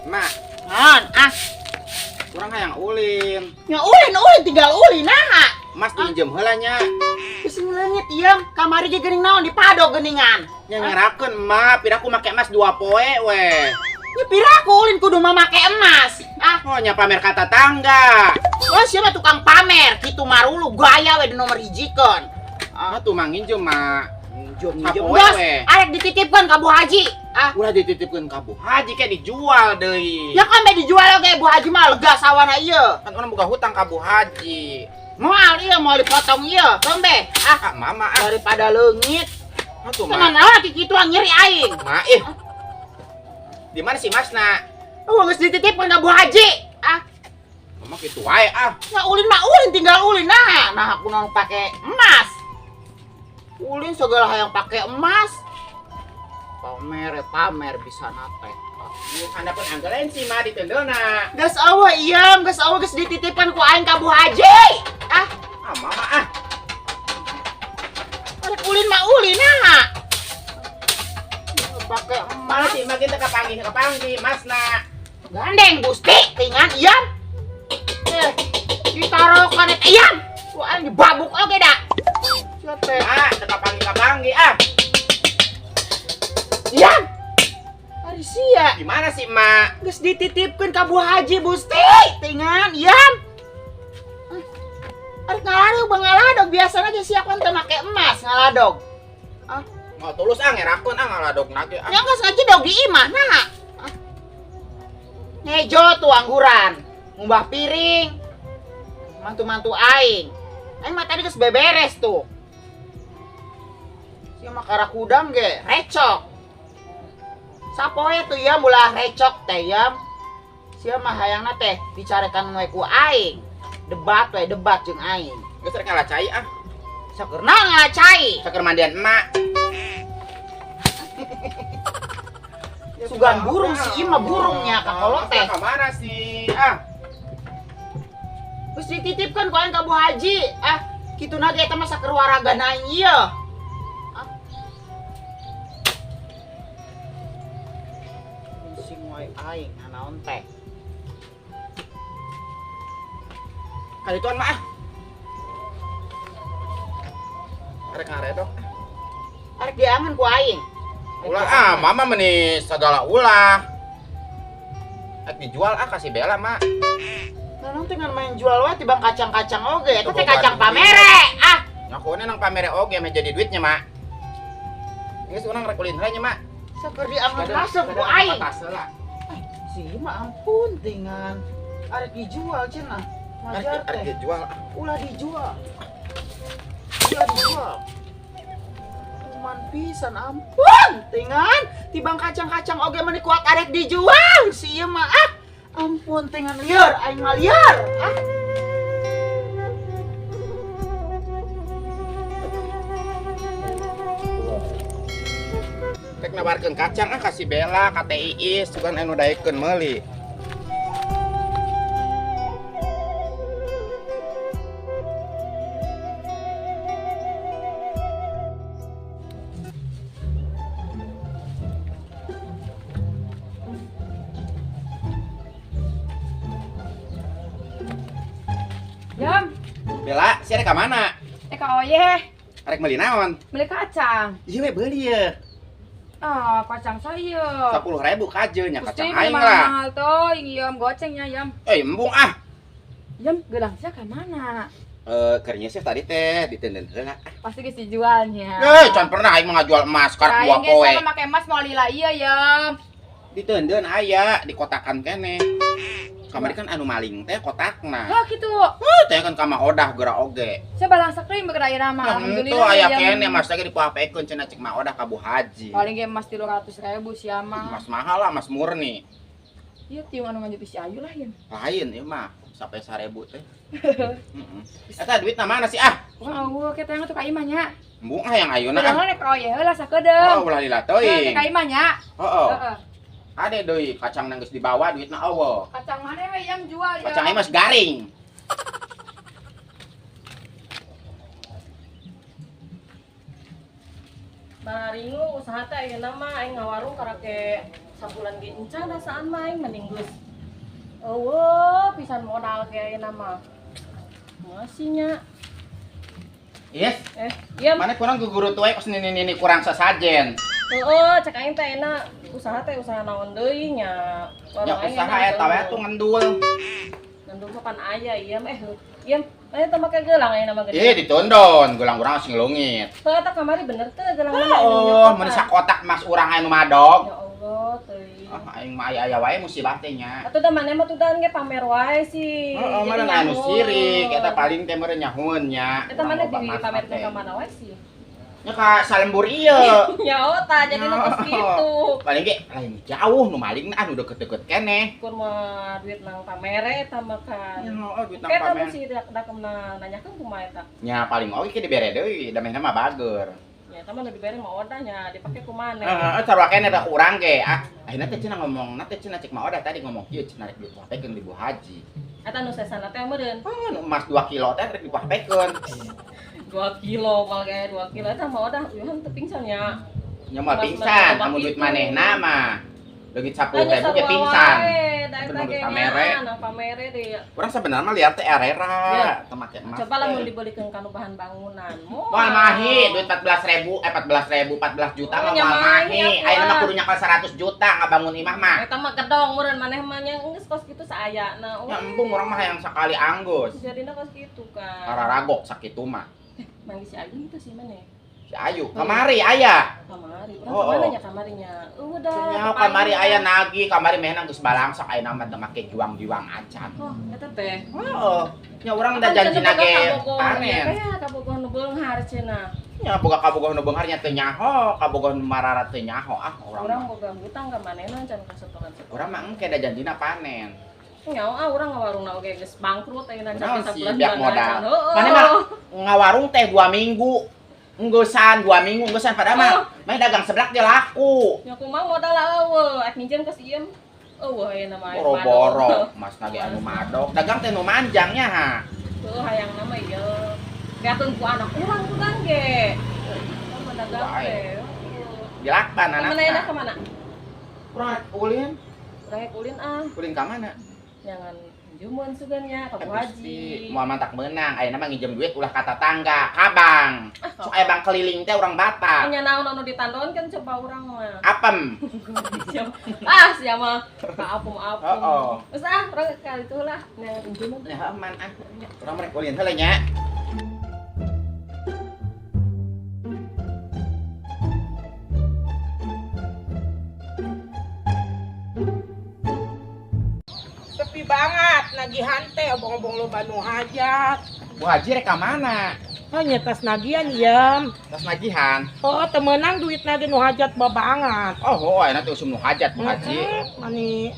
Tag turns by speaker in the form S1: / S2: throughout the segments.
S1: Mak.
S2: Naon? Ah,
S1: kurang hayang ulin.
S2: Nya ulin tinggal ulin nah.
S1: Mas diinjem heula nya.
S2: Geus leungit ieu, kamari ge geuning naon dipadog geuningan.
S1: Nya ngerakeun emak, piraku make emas 2 poe we.
S2: Nya piraku ulin kudu mah make emas. Ah,
S1: oh nya pamer ka tatangga.
S2: Oh siapa tukang pamer? Kitu marulu gaya we di nomor hijikeun.
S1: Ah, tuh mang nginjem mak.
S2: Nginjem. Geus, arek dititipkeun ka Bu Haji. Ah,
S1: ulah dititipkeun ka Bu Haji kayak dijual deui.
S2: Ya kan be dijual oge Bu Haji mah lega sawana ieu.
S1: Kan urang boga hutang ka Bu Haji.
S2: Moal ieu moal dipotong ieu, keun be. Ah,
S1: ah mama ah.
S2: Daripada leungit.
S1: Ah tuh mah.
S2: Tenang lah kikituan nyeri aing.
S1: Ma ih. Di mana si Masna?
S2: Oh, geus dititipkeun ka Bu Haji. Ah.
S1: Mama kitu wae ah.
S2: Nah, ulin mah ulin tinggal ulin nah. Nah, aku naon pake emas. Ulin segala hayang pake emas. Pamer pamer bisa nate.
S1: Anda pun anggelain sih mah ditendeuna.
S2: Geus eueuh ieu, geus eueuh geus dititipkeun ku aing ka Bu Haji. Ah,
S1: ah mama ah.
S2: Arek ulin mah ulin nah. Pake emas.
S1: Sih mah kita kapanggih Masna.
S2: Gandeng Gusti tingan ieu. Ditarokan eta ieu. Ku aing dibabuk oge da. Sia teh.
S1: Ah, teu kapanggih ah.
S2: Ieu. Ari sia.
S1: Gimana sih, Mak?
S2: Geus dititipkeun ka Bu Haji Gusti. Tingan ieu. Arek ngaladog bangaladog biasana ge sia kan teu make emas ngaladog. Ah,
S1: mau tulus ah ngerakeun ah ngaladog nage ah.
S2: Nya geus ngajedog di imah nah. Ah. Ngejo tuh angguran, ngumbah piring. Mantu-mantu aing. Aing mah tadi geus beberes tuh. Sia mah karakudang ge, recok. Sapoe tuh ya mulah recok teh ya. Sia mah hayangna teh dicarekan we ku aing. Debat we, debat jeung aing.
S1: Geus rek ngalah cai ah.
S2: Sakeurna ngalah cai?
S1: Saker mandian emak.
S2: Sugan burung si ieu mah burungnya ka kolot teh.
S1: Ka mana sih? Ah.
S2: Geus dititipkeun ku aing ka Bu Haji. Ah, kituna ge eta mah saker waragana aing ieu. Ah. Sing wae aing naon teh.
S1: Kalituan mah ah. Arek ngaredok.
S2: Arek diangan ku aing.
S1: Ulah ah, mama meni segala ulah. Arek dijual ah kasih Bella, Mak.
S2: Nah, nanti ngan main jual wae tibang kacang-kacang oge, eta teh kacang pamere. Ah,
S1: ngakueun nang pamere oge meh jadi duitnya, Mak. Geus urang rek ulin heula nya, Mak.
S2: Saker diangan kasep ku aing. Si mah ampun tingan. Arek dijual cenah. Majar teh.
S1: Arek dijual.
S2: Ulah dijual. Ulah dijual. Kuman pisan ampun tingan. Tibang kacang-kacang oge meni kuat arek dijual. Si ieu mah ah. Ampun tingan liar aing mah liar. Ah.
S1: Rek nawarkeun kacang ah ka si Bella, ka Teh Iis, sugan anu daekeun meuli.
S3: Jam.
S1: Bella, si arek ka mana?
S3: Ka oye.
S1: Arek meuli naon?
S3: Meuli kacang.
S1: Ieu we beuli ye.
S3: Ah, kacang saya.
S1: 10.000 kajeun nya kacang aing lah.
S3: Mahal tuh, ieu gocengnya yam.
S1: Embung ah.
S3: Yam, gelang sia ka mana?
S1: Kernya sih tadi teh ditenden heula.
S3: Pasti geus dijualnya.
S1: Can pernah aing mah ngajual emas karek 2 poe.
S3: Aing ge sama make emas mau lila ieu yam.
S1: Ditenden aya dikotakan keneh. Kamari kan anu maling teh kotakna.
S3: Hah kitu.
S1: Heuh teh kan ka Mak Odah geura oge.
S3: Saya balang sakri geura ayeuna mah. Alhamdulillah.
S1: Tuh aya keneh mas lagi dipapekeun cenah cek Mak Odah ka Bu Haji.
S3: Paling ge emas 300.000 sia mah.
S1: Emas mahal lah, emas murni.
S3: Ieu tiung anu nganjut si Ayu lah yen.
S1: Lain ieu mah sampai 1.000 teh. Heeh. Eta duitna mana sih ah?
S3: Urang eueuh ke teh tuh ka imah nya.
S1: Embung ah yang ayeuna ah.
S3: Padahal rek oye heula sakedeung.
S1: Oh, ulah lila teuing.
S3: Ka imah nya.
S1: Heeh. Ade deui kacang geus dibawa duitna eueuh.
S3: Kacang mana we yang jual ya?
S1: Kacang aing mah garing.
S4: Baringu usaha teh ayeuna mah aing ngawarung karake Sabulan ge encan rasaan mah aing mending geus. Eueuh, pisan modal ge ayeuna mah. Masih nya.
S1: Yes.
S4: Iya.
S1: Mana kurang guru tuh kos nini kurang sesajen.
S4: Heeh, cek aing teh enak. Usaha teh usaha naon deui nya.
S1: Ya usaha eta we tuh ngendul.
S4: Ngendul mah pan aya ieu mah ieu mah teh make gelang ayeuna mah gede.
S1: Ih, ditondon, gelang urang sing leungit.
S4: Heuh, eta kamari bener teh gelang mana?
S1: Oh, mun sakotak mas urang anu madog.
S4: Ya Allah, teuing.
S1: Ah, aing mah aya-aya wae musibah teh nya.
S4: Atuh da maneh mah tudan ge pamer wae sih.
S1: Heeh, mana anu sirik, eta paling teh meureun nyahueun nya.
S4: Eta maneh dipamerkeun ka mana wae sih?
S1: Nya ka salembur ieu.
S4: Ya oh, jadi nu kos kitu.
S1: Paling ge lain jauh nu malingna anu deket-deket keneh.
S4: Kur mah duit nang pamere eta mah kan.
S1: Ya oh, duit nang
S4: Eta
S1: pamer.
S4: mun si dakemna nanyakeun kumaha eta?
S1: Nya paling oge ke dibere deui, da mehna mah bager.
S4: Ya eta mah nu dibere mah odah nya dipake ku maneh.
S1: Heeh, sarua keneh da ku urang ge. Ah, akhirna teh cenah ngomong, na teh cenah cek mah odah tadi ngomong kieu cenah rek dipapekeun di Bu Haji.
S4: Eta nu sesana teh meureun.
S1: Oh, nu emas 2 kilo teh rek dipapekeun.
S4: 2 kilo mal ge 2 kilo eta mah odah uyuhan teu pingsan nya.
S1: Nya mah pingsan, amun duit manehna mah. Leungit 10.000 ge pingsan.
S4: Eta ge nang pamere deui.
S1: Urang sebenarnya mah liar teh arera, teu make emas.
S4: Coba lamun dibeulikeun kana bahan bangunan.
S1: Moal mahi duit 14.000 14.000 14 juta mah moal mahi. Ayeuna mah kudu nyakal 100 juta ngabangun imah mah.
S4: Eta mah gedong meureun maneh mah nya geus kos kitu saayana.
S1: Ya embung urang mah hayang sakali anggus.
S4: Jadina kos kitu kan.
S1: Kararagok sakitu mah.
S4: Manggih si Ayu itu sih mana?
S1: Si Ayu, kamari aya.
S4: Kamari, urang kemana nya kamarinya? Udah.
S1: Nya kamari aya nagih, kamari mehna geus balangsak ayeuna mah teu make juang-juang acan.
S4: Oh, eta teh.
S1: Heeh. Nya urang da janjina ge panen.
S4: Teh kabogoh nu beunghar cenah.
S1: Nya boga kabogoh nu beunghar nya teu nyaho, kabogoh nu marara teu nyaho ah urang.
S4: Urang boga hutang ka manehna can kasetoran-setoran.
S1: Urang mah engke da janjina panen.
S4: Nyawa ah urang ngawarungna oge geus bangkrut ayeuna can sabulan
S1: biak modal. Maneh mah ngawarung teh 2 minggu. Enggesan 2 minggu enggesan padahal mah meh dagang seblak ge laku.
S4: Nya kumaha modal eueuh, ek minjem ka si Iem. Eueuh ayeuna mah.
S1: Boro-boro, mas nage anu madog. Dagang teh nu manjang nya ha.
S4: Heuh hayangna mah ieu. Beakeun ku anak urang ku kan ge. Mah dagang teh.
S1: Dilakban anakna.
S4: Kemana enak kemana?
S1: Urang rek ulin.
S4: Urang rek ulin ah.
S1: Ulin ka mana?
S4: Jangan jumun sugan nya ka Bu Haji.
S1: Moal mantak meunang, ayeuna mah nginjem duit ulah ka tatangga, ka bank. Sok aya bank keliling teh urang Batak.
S4: Nya naon anu ditandon kan coba urang mah.
S1: Apem.
S4: Ah, sia mah ka apem-apem.
S1: Heeh.
S4: Geus ah, urang kali itu lah nya jumun.
S1: Ya aman ah. Urang rek ulin heula nya.
S5: Sepi banget nagihan teh obong-obong loba nu hajat.
S1: Bu Haji rek ka mana?
S5: Oh nya tas nagihan ieu.
S1: Tas nagihan.
S5: Oh teu meunang duitna ge nu hajat babangat.
S1: Oh, ayeuna teh usum nu hajat Bu Haji.
S5: Mani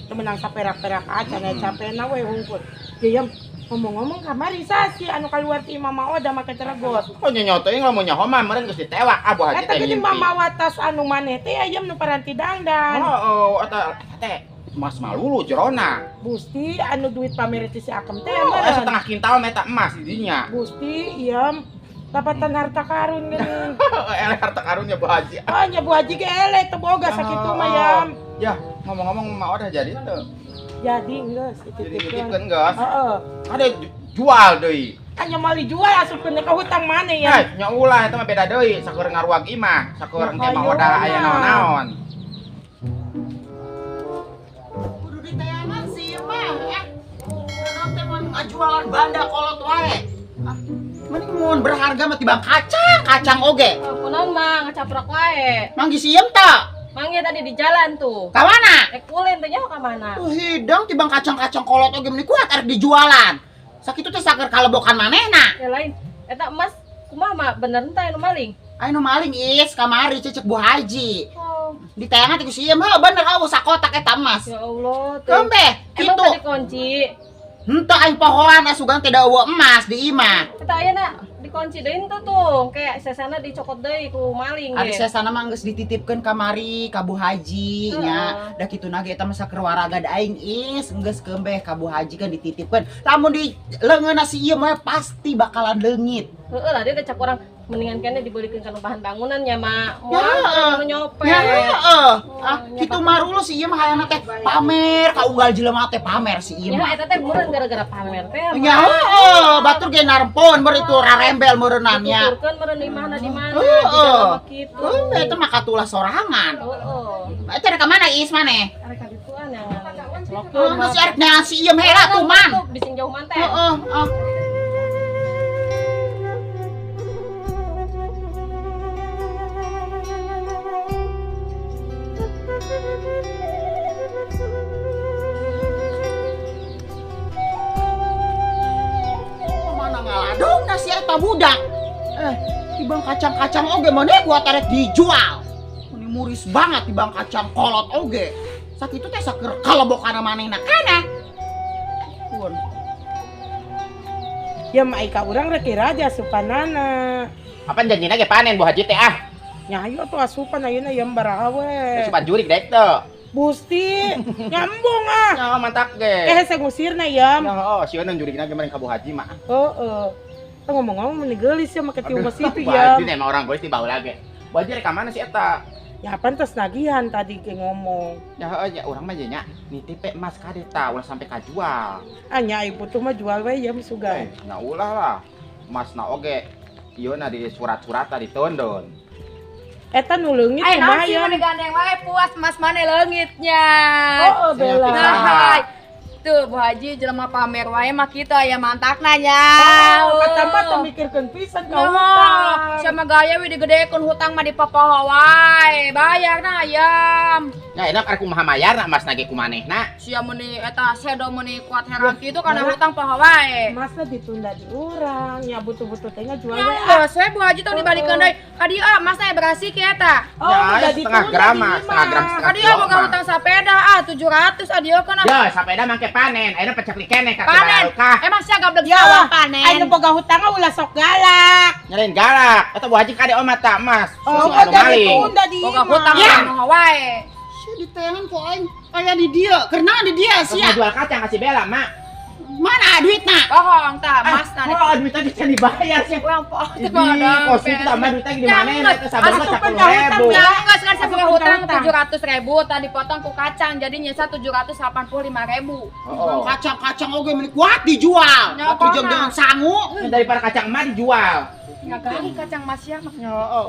S5: teu meunang saperak-perak acan aya capena we hungkul. Ieu ngomong-ngomong kamari sasi anu kaluar ti Mama Oda make teregot.
S1: Oh nya nyoto euy lamun nyaho mah meureun geus ditewak ah Bu Haji
S5: Eta
S1: teh
S5: geuning
S1: ngimpi.
S5: mamawa tas anu maneh teh ayam nu paranti dangdan.
S1: Oh, eta teh emas malulu jerona.
S5: Gusti anu duit pamer ti si Akem teh
S1: oh,
S5: meureun.
S1: Setengah kintal meta emas di dinya.
S5: Gusti ieu dapatan harta karun geuning.
S1: Eleh harta karunnya Bu Haji.
S5: Oh nya Bu Haji ge eleh teu boga sakitu mah yam.
S1: Ya, ngomong-ngomong Mama Odah jadi teu.
S5: Jadi geus
S1: dititipkeun. Dititipkeun geus.
S5: Heeh.
S1: Ada jual deui.
S5: Anya moal dijual asupkeun ka hutang maneh ya.
S1: Nya ulah eta mah beda deui, sakur ngaruag imah, sakur engke Mama Odah aya naon-naon.
S2: Jualan banda kolot wae. Ah, mending mun berharga mah tibang kacang, kacang oge.
S4: Kunaon mah ngacaprak wae.
S2: Manggi sieum ta?
S4: Manggi tadi di jalan tuh.
S2: Ka mana?
S4: Rek ulin teh nyaho ka mana?
S2: Tuh hidang tibang kacang-kacang kolot oge meni kuat arek dijualan. Sakitu teh saker kalebokan manehna.
S4: Ya lain, eta emas kumaha mah bener teh anu maling?
S2: Anu maling is kamari cecek Bu Haji.
S4: Oh.
S2: Ditayangan teh ku sieum heuh bener eueuh sakotak eta emas.
S4: Ya Allah teh.
S2: Kembe,
S4: emang
S2: kitu.
S4: tadi kunci.
S2: Henteu aing pohoan asugan teh eueuh emas di imah.
S4: Eta ayeuna dikunci deui henteu tuh, kayak sesana dicokot deui ku maling
S2: Ari
S4: ge.
S2: sesana mah geus dititipkeun kamari ka Bu Haji nya. Da kituna ge eta mah saker waragad aing is geus kembeh ka Bu Haji kan dititipkeun. Lamun di leungeunna si ieu mah pasti bakalan leungit.
S4: Heeh lah dia teh cak urang Mendingan kene dibelikeun kana bahan bangunan nya, Mak.
S2: Ya,
S4: Moal nu nyopet.
S2: Ya heeh. Ah,
S4: Oh,
S2: kitu marulu si ieu mah hayangna teh pamer, kaunggal jelema teh pamer si ieu
S4: Ya
S2: mah.
S4: eta teh meureun gara-gara pamer teh.
S2: Ya heeh, batur ge narempon meureun itu rarembel meureunnan nya.
S4: Tuturkeun meureun imahna di mana
S2: Heeh.
S4: jika mah kitu.
S2: Heuh, eta mah katulah sorangan.
S4: Heeh.
S2: Eta rek ka mana Is maneh?
S4: Arek ka dituan yang
S2: Oh, geus arek neangan si ieu heula tuh man.
S4: Bising jauh man teh.
S2: Heeh, ah. Mana ngaladong na si eta budak. Tibang kacang-kacang oge mana gua tarek dijual. Ini muris banget tibang kacang kolot oge. Sakitu teh saker kalebokana manehna kana. Pun.
S5: Ya mah ka urang rek raja asupanana.
S1: Apa janjina ge panen Bu Haji teh ah.
S5: Nya ayo atuh asupan ayeuna yam baraha we.
S1: Asupan jurik daek teu.
S5: Busti, nyambung ah.
S1: Ya mantak ge.
S5: Eh hese ngusirna yam.
S1: Ya oh, sieun jurigna ge meureun ka Bu Haji mah.
S5: Heeh. Tah ngomong-ngomong meni geulis ya make tiung besi itu
S1: Bu
S5: ya.
S1: Haji emang orang geulis di baheula ge. Bu Haji rek ka mana si eta?
S5: Ya pantes nagihan tadi ge ngomong.
S1: Ya heeh nya urang mah nya nitip emas kade ta ulah sampai kajual.
S5: Ah nya ibu tuh mah jual we ya sugan.
S1: Nya ulah lah. Emasna oge ieu na di surat-surat tadi tondon.
S5: Eta nu leungit
S3: Ay, naon
S5: kumaha
S3: sih
S5: ya?
S3: mana gandeng wae puas mas mana leungitnya.
S5: Oh, Bella.
S3: Nah, tuh Bu Haji jelema pamer wae mah kitu aya mantakna nya.
S5: Oh, kata mah teu mikirkeun pisan ka hutang.
S3: Sama gaya we digedekeun hutang mah dipopoho wae. Bayarna ayam.
S1: Ya enak arek kumaha mayarna emasna ge kumanehna.
S3: Sia meuni eta sedo meuni kuat heran kitu kana hutang poho wae.
S5: Emasna ditunda di urang, nya butuh-butuh teh ngajual
S3: Ya
S5: we. Ah.
S3: geus we Bu Haji tong dibalikeun deui. Ka dieu ah masna berasi ki eta.
S5: Oh,
S1: Ya,
S5: udah
S1: setengah
S5: ditunda
S1: gram
S5: di
S1: mah, setengah gram
S5: imah.
S1: setengah
S3: Ka dieu
S1: kilo
S3: boga
S1: mah.
S3: hutang sapeda ah 700 ah dieu kana.
S1: Ya, sapeda mangke panen, ayeuna pecek likene ka
S3: Panen.
S1: barokah.
S3: Emang sia gablek
S5: Ya,
S3: sawah panen.
S5: Ayo boga hutang ulah sok galak.
S1: Nyalain galak. Eta Bu Haji kade omat tak emas.
S5: Oh,
S1: Susu anu
S5: udah
S1: maling.
S5: ditunda di
S3: Boga
S5: imah.
S3: hutang
S2: Ya.
S3: poho wae.
S2: Sia diteangan ku aing aya di dieu, keur naon di dieu
S1: Terus
S2: sia?
S1: jual kacang kasih Bella, Mak.
S2: Mana duitna?
S3: Bohong tah masna.
S1: Oh, duitnya bisa dibayar sih.
S3: Urang poho teh
S1: Di kos itu tambah duitnya di mana? Itu sabar
S5: Asupan
S1: sepuluh
S5: ka hutang,
S1: ribu.
S3: Ya enggak sekarang saya punya
S5: Asupan
S3: hutang
S5: ka hutang.
S3: 700.000 tadi potong ku kacang jadi nyesa 785.000.
S1: Oh,
S2: Kacang-kacang oge meni kuat dijual.
S3: Ya,
S2: Atuh jeung
S3: kona.
S2: dengan sangu.
S1: Daripada kacang emak dijual.
S3: Ngagali kacang mas ya mah.
S2: Heeh.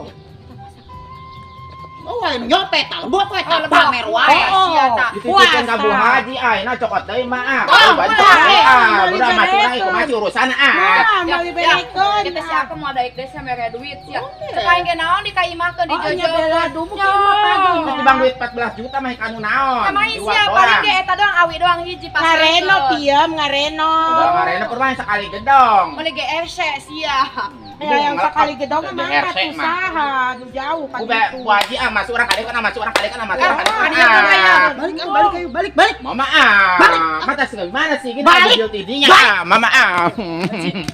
S2: Oh, wae nyopet tah, lebok we tah
S3: Oh, lebok.
S2: pamer wae.
S5: Oh,
S3: Sia tah.
S1: Dititipkeun ka Bu Haji, ah, nah cokot deui mah ah.
S3: Oh,
S1: Bu Haji
S3: ulah.
S1: ah,
S5: Meuli
S1: udah mati lagi
S5: berekeun.
S1: kumaha urusan ah.
S5: Nah, meuli berekeun.
S3: Kita si aku mau daik deh sama mere duit sia. Cek aing ge naon di ka imahkeun di
S5: Oh, nya
S3: jojo.
S5: Bella dumu ka imah pagi.
S1: Tapi bang duit 14 juta mah kanu naon.
S3: Sama
S1: Dua
S3: sia
S1: doang.
S3: paling ge eta doang awi doang hiji pas.
S5: Ngareno piam, ngareno.
S1: Udah ngareno permain sekali gedong.
S3: Meuli GRC sia.
S5: Ya, yang sekali gedong mah
S1: GRC
S5: mangkat
S1: mah.
S5: usaha, nu jauh kan
S1: Ku
S5: itu.
S1: Bu Haji ah masuk orang kade kana masuk orang kade kana masuk orang kade
S3: Ah,
S1: kana.
S3: ah.
S2: Balik ah, balik ayo, balik, balik.
S1: Mama ah.
S2: Balik.
S1: Mata sih gimana sih? Kita
S2: Balik.
S1: ada tidinya ah, mama ah.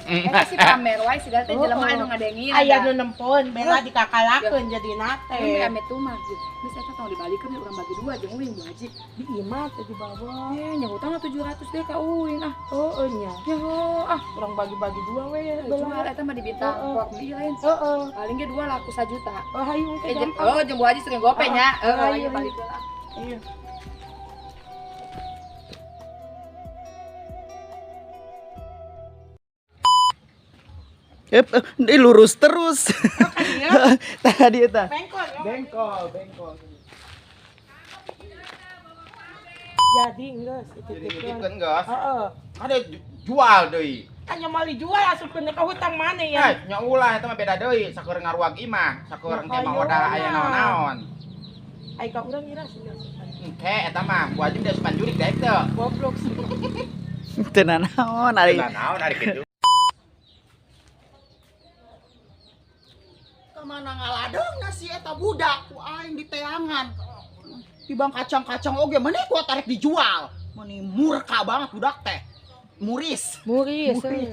S3: Eta si pamer wae sigala teh jelema anu ngadengin.
S5: Aya nu nempon, Bella dikakalakeun jadi nate.
S3: Ini ame tuh mah. Geus eta tong dibalikeun urang bagi dua jeung uing Bu Haji.
S5: Di imah teh dibawa.
S3: Eh, nya hutangna 700 deh ka uing ah.
S5: Oh, nya.
S3: Ya ah,
S5: Urang bagi-bagi dua we.
S3: jual
S5: Bella.
S3: eta mah dibintang
S5: Heeh.
S3: kuak beli lain.
S5: Heeh.
S3: Paling ge dua laku 1 juta.
S5: Oh, hayu teh
S3: Eh,
S5: gampang.
S3: oh, jeung Bu Haji sering gope nya. Heeh,
S5: Ayo,
S3: ayo
S5: ayo.
S3: balik heula.
S5: Iya.
S2: Ini lurus terus. Tadi eta.
S5: Bengkol. ya.
S1: Bengkol, bengkol.
S5: Jadi geus
S1: Jadi
S5: dititipkeun.
S1: nitipkeun geus.
S5: Heeh.
S1: Ada jual deui.
S5: Hanya mau dijual asupkeun ka hutang mana ya?
S1: Eh, nya ulah eta mah beda deui, sakur ngaruag imah, sakur engke mah odah aya naon-naon.
S5: Ai ka urang ira sih asupan.
S1: Engke eta mah Bu Haji udah asupan jurik daek teu.
S5: Goblok sih.
S2: Teu naon ari.
S1: Teu naon ari kitu.
S2: Kamana ngaladengna si eta budak ku aing diteangan. Tibang kacang-kacang oge meni ku tarik dijual. Meni murka banget budak teh. Muris.
S3: Muris.
S2: Muris.